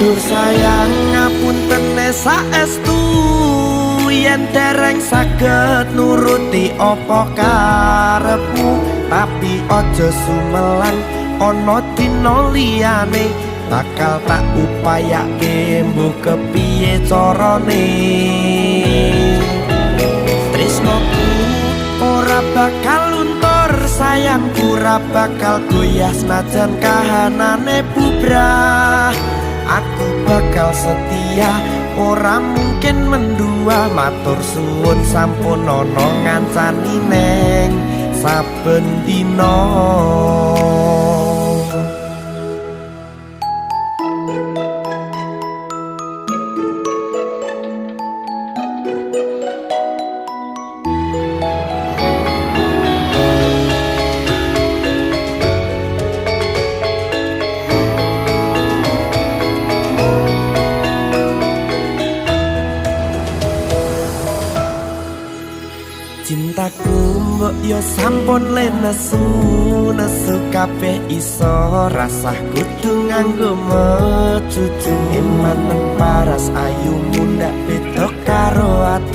Duh sayang, ngapuntene saestu yen dereng saged nuruti apa karepmu, tapi aja sumelang, ana dina liyane bakal tak upayake, mbuh kepiye carane. Tresnoku ora bakal luntur, sayangku ora bakal goyah, senajan kahanane bubrah. Aku bakal setia, ora mungkin mendua. Matur suwun sampun ana ngancani neng saben dina. Cintaku mbok yo sampun le nesu, nesu kabeh iso, rasah kudu nganggo mecucu. Eman paras ayu, mundak beda karo atiku.